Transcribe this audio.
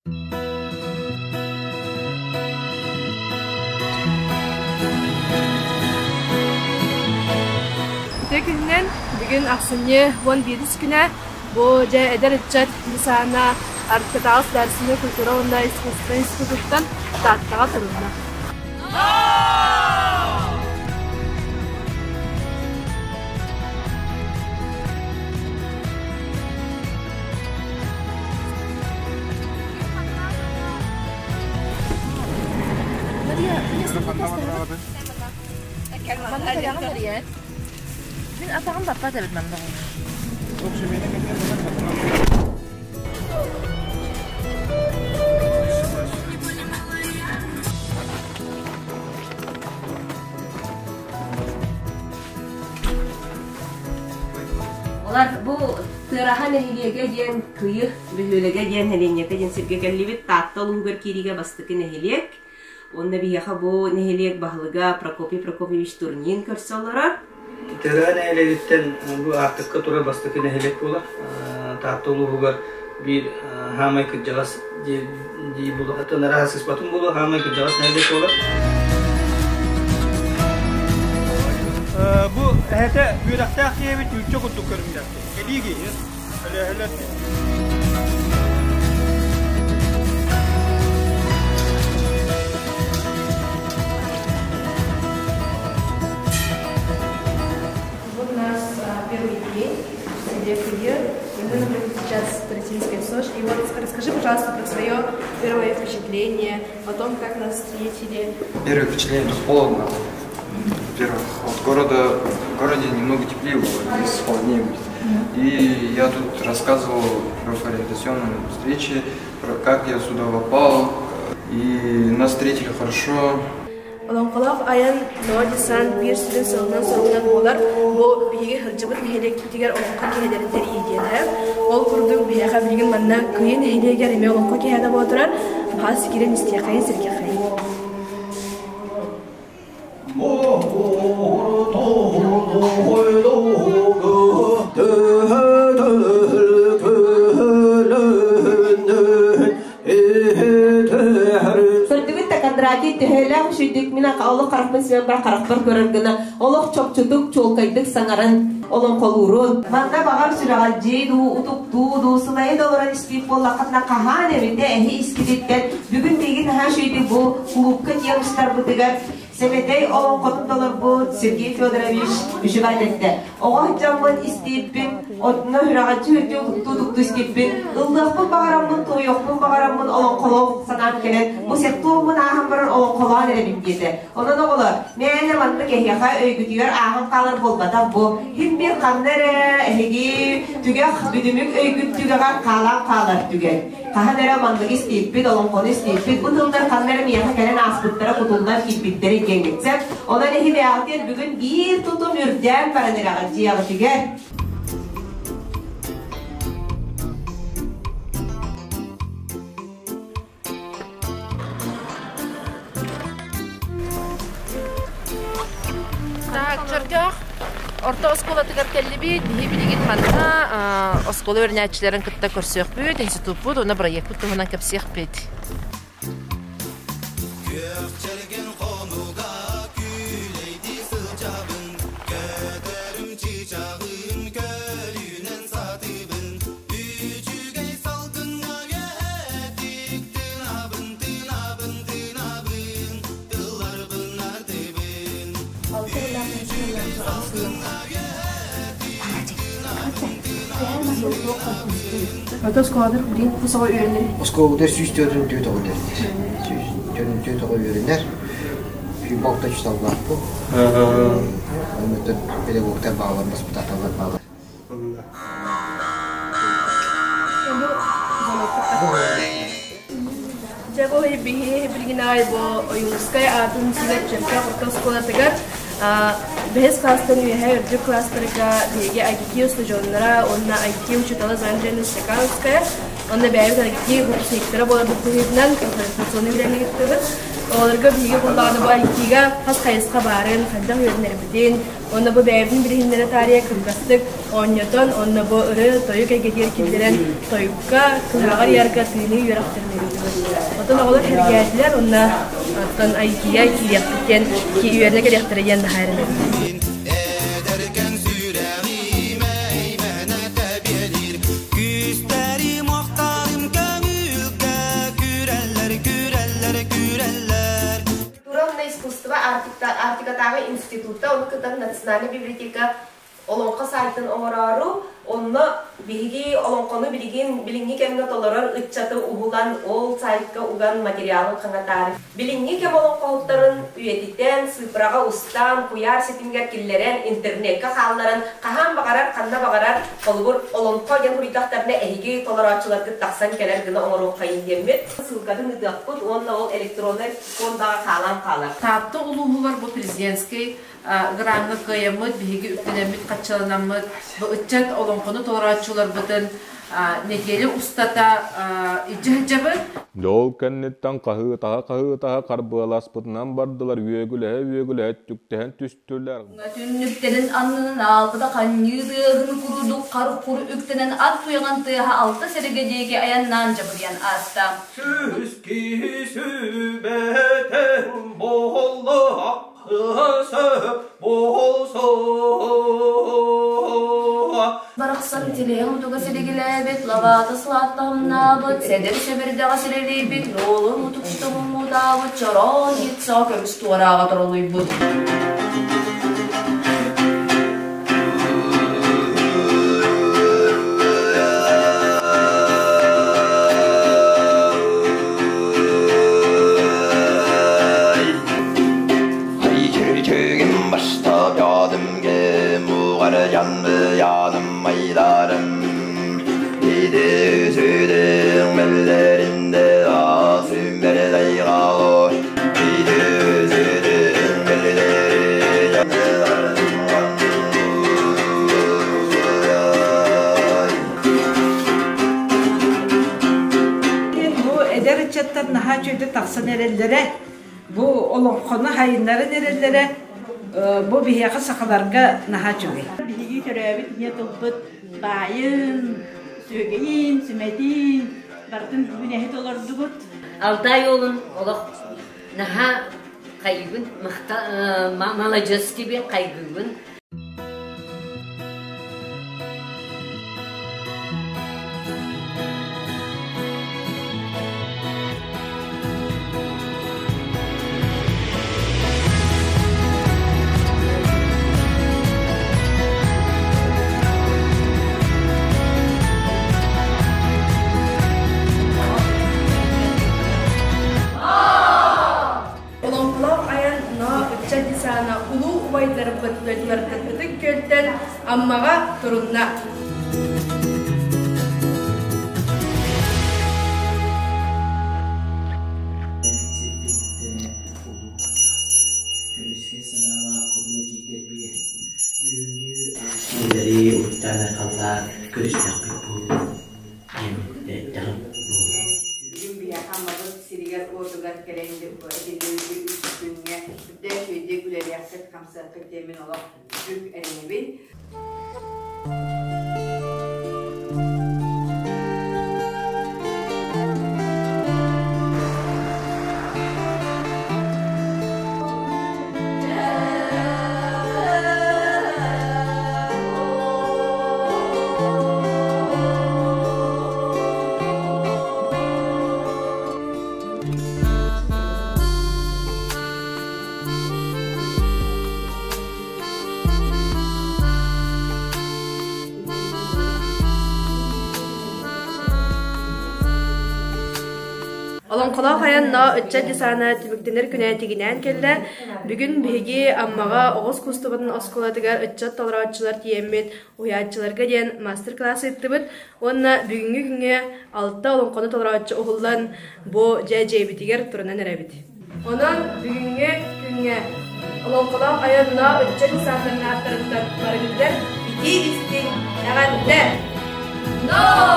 Үтүө күнүнэн бүгүн ахсынньы 11 күнэ бу дьэ эдэр ыччат десана Арктикатааҕы судаарыстыбаннай культура уонна искусство институтуттан Тааттаҕа турунна. Мин атаҕым баппат эбит манна. Олар бу Тыараһа нэһилиэгэ диэн Кыйы бөһүөлэгэ диэн нэһилиэнньэтэ диэн сиргэ кэллибит. Таатта улууһугар киириигэ бастакы нэһилиэк. Уонна биһиэхэ бу нэһилиэк баһылыга Прокопий Прокопьевич Турнин көрсө олорор. Тыараһа нэһилиэгиттэн бу Аартыкка турар бастакы нэһилиэк буолар. Таатта улууһугар биир хаамай кырдьаҕас дии булуһаттан араһа сыспатын буолуо хаамай кырдьаҕас нэһилиэк буолар. Бу эһэтэ үөрэхтээх киһибит үүччэ курдук көрүҥнээх. Кэлии киһи. Өлөөһөлөр. Вот у нас первый день в селе Кыйы. Мы находимся сейчас в Таратинской СОЖ. И вот расскажи, пожалуйста, про свое первое впечатление, о том, как нас встретили. Первое впечатление тут холодно. Во-первых, от города, в городе немного теплее было, здесь холоднее будет. И я тут рассказывал про ориентационные встречи, про как я сюда попал. И нас встретили хорошо. Олоҥхолоох айан Ноа десант биир сүрүн сылынан-соругунан буолар, бу биһиги сылдьыбыт нэһилиэкпитигэр олоҥхо киһилэрин тэрийии диэн. Ол курдук биһиэхэ билигин манна Кыйы нэһилиэгэр эмиэ олоҥхо киһитэ буола турар, хас киирэн истиэхэйин сэргиэхэйин. Көрдүгүт да Кондратий төһөлөөх үчүйдүк мин олох харахпын симэн бар харахпар көрөр гына олох чопчутук чуолкайдык саҥаран олоҥхолуурун. Манна баҕар сүрэҕэлдьии дуу, утуктуу дуу, сылайы да олорон испиит буоллаххытына хаһаан эбитэ эһи искититтэн бүгүн миигин наһаа үчүйдүк бу кулуупка тиийэн устарбытыгар Сэмэтэй олоҥхотун толорбут Сергей Федорович үчүгэй эттэ. Оҕо сылдьаммын истииппин, онно сүрэҕэлдьи үрдүк утуктуу истиппин, ыллыахпын баҕараммын, туойуохпун баҕараммын олоҥхолоох санаам кэлэн, бу сектуоммун ааһан баран олоҥхолоон эрэбин диэтэ. Онон оҕолор, мээнэ маннык эһиэхэ өйгүтүгэр ааһан хаалар буолбатах бу. Ким биир ханна эрэ эһиги түгэх бүдүмүк өйгүт түгэҕэр хаалан хаалар түгэн. Хаһан эрэ манныгы истииппит, олоҥхону истииппит, бу тыллар ханна эрэ миэхэ кэлэн ааспыттара, кутуллан киирбиттэрэ диэҥҥитсэ. Онон эһи бэйэҕитигэр бүгүн биир тутум үрдээн баран эрэҕит дьиэҕитигэр. Так, Чөркөөх орто оскуолатыгар кэллибит. Биһи билигин манна оскуола үөрэнээччилэрин кытта көрсүөхпүт, институппут уонна бырайыакпыт туһунан кэпсиэхпит. Күөх чэлгин хонуга күүлэйдии сылдьабын, көтөрүм чыычааҕын көрүүнэн сатыыбын, үчүгэй салгыҥҥа үөһэтик тыынабын, тыынабын, тыынабын, тылларбын артыбын. Үчүгэй салгыҥҥа үөһэтик тыынабын, тыынабын, Ото оскуолатыр билин бу саҕа үөрэнэр. Оскуолабытыгар 144 оҕо үөрэнэр. 144 оҕо үөрэнэр. Балта учууталлаахпыт. Оннуттан педагогтар баалар, воспитателлар баалар. Дьэ бу биһи билигин аҕай бу Ойуунускай аатын сүгэр Чөркөөх орто оскуолатыгар бэһис класстан үөһээ үрдүк класстарга биһиги АГИКИ устудьуоннара уонна АГИКИ учуутала Зоя Андреевна Стекановская. Онно бэйэбит IT выпускниктара буоларбыт быһыытынан консультационнай үлэни ыыттыбыт. Оҕолорго биһиги буоллаҕына бу IT-га хас хайысха баарын, хайдах үөрэнэрбитин, уонна бу бэйэбитин билиһиннэрэ таарыйа кылгастык оонньотон, уонна бу ырыа, тойук эйгэтигэр киллэрэн тойукка, кыһаҕар ыйарга тыыныы үөрэхтэрин ыыттыбыт. Оттон оҕолор сэргээтилэр уонна оттон IT-га киириэхпит диэн үөрэнэ кэлиэхтэрэ диэн наһаа эрэнэбит. Эдэркэн сүрэҕим эймэнэ тэбиэлиир Күүстэрим охтарым көҥүлгэ Күрэллэр, күрэллэр, күрэллэр Культура искусство Арктикатааҕы институтта, ону кытары Национальнай библиотека олоҥхо сайтын оҥороору, онно биһиги олоҥхону билигин билиҥҥи кэмҥэ толорор ыччаты уһулан, ол сайтка уган материалын хаҥатаары. Билиҥҥи кэм олоҥхоһуттарын үйэтитэн, сыыппараҕа устан, куйаар ситимигэр киллэрэн, интернеккэ хаалларан, хаһан баҕарар, ханна баҕарар, холобур, олоҥхо диэн суруйдахтарына эһиги толорооччуларгыт тахсан кэлэр гына оҥоруоххайын диэммит, ссылкатын ыытыахпыт уонна ол электроннай фондаҕа хаалан хаалар. Таатта улууһугар бу президентскэй граҥҥа кыайаммыт, биһиги үптэнэммит, хаччыланаммыт, бу ыччат олоҥхону толорооччуларбытын нэдиэлэ устата илдьэ сылдьабыт. Дьол кэнниттэн хаһыытаһа-хаһыытаһа харбыаласпытынан бардылар, үөгүлэһэ-үөгүлэһэ түктэһэн түстүлэр. Түннүктэрин аннынан аалбыта ханньыы тыаһын курдук хар-кур үктэнэн ат туйаҕын тыаһа алта сэргэ диэки айаннаан дьабырыйан ааста. Сүүс киһи сүбэтэ буолла Барахсан тилэһин мутуга силигилээбит, лабаата сылааттаһымнаабыт, сэдэр сэбирдэҕэ сирэлийбит, нуолур мутукчута муммутаабыт, чороон иит-саҕа көмүс туорааҕа торолуйбут. Бу эдэр ыччаттар наһаа үчүгэйдик тахсан эрэллэрэ Бу олоҥхону хайыннаран эрэллэрэ бу биһиэхэ сахаларга наһаа үчүгэй. Биһиги төрөөбүт ийэ тылбыт баайын, сүөгэйин, сүмэтин барытын бүгүн эһит олордубут. Алтай уолун олох наһаа хайгыбын, маладьыас диибин, хайгыыбын. Олоҥхолоох айан ноо ыччат десана улуу убайдарбыт дойдуларыттан Ытык Күөлтэн Аммаҕа турунна. Үлэри уруттаан архаллаан көрүстэхпит буолуо диэн эттэҕим буолуо. Бүгүн биһиэхэ Аммабыт сиригэр-уотугар кэлэн этиллибит үс күҥҥэ сүрдээх үчүгэйдик үлэлиэххит-хамсыаххыт диэммин олох бүк эрэнэбин. Олоҥхолоох айан ноо ыччат десана түмүктэнэр күнэ тигинээн кэллэ. Бүгүн биһиги Аммаҕа оҕо искусствотын оскуолатыгар ыччат толорооччулар тиийэммит уһуйааччыларга диэн мастер-класс ыыттыбыт уонна бүгүҥҥү күҥҥэ алта олоҥхону толорооччу уһуллан бу дьэ дьиэбитигэр турунан эрэбит. Онон бүгүҥҥү күҥҥэ олоҥхолоох айан ноо ыччат десантарын ааттарыттан барыгытыгар итии истиҥ эҕэрдэ! Ноо!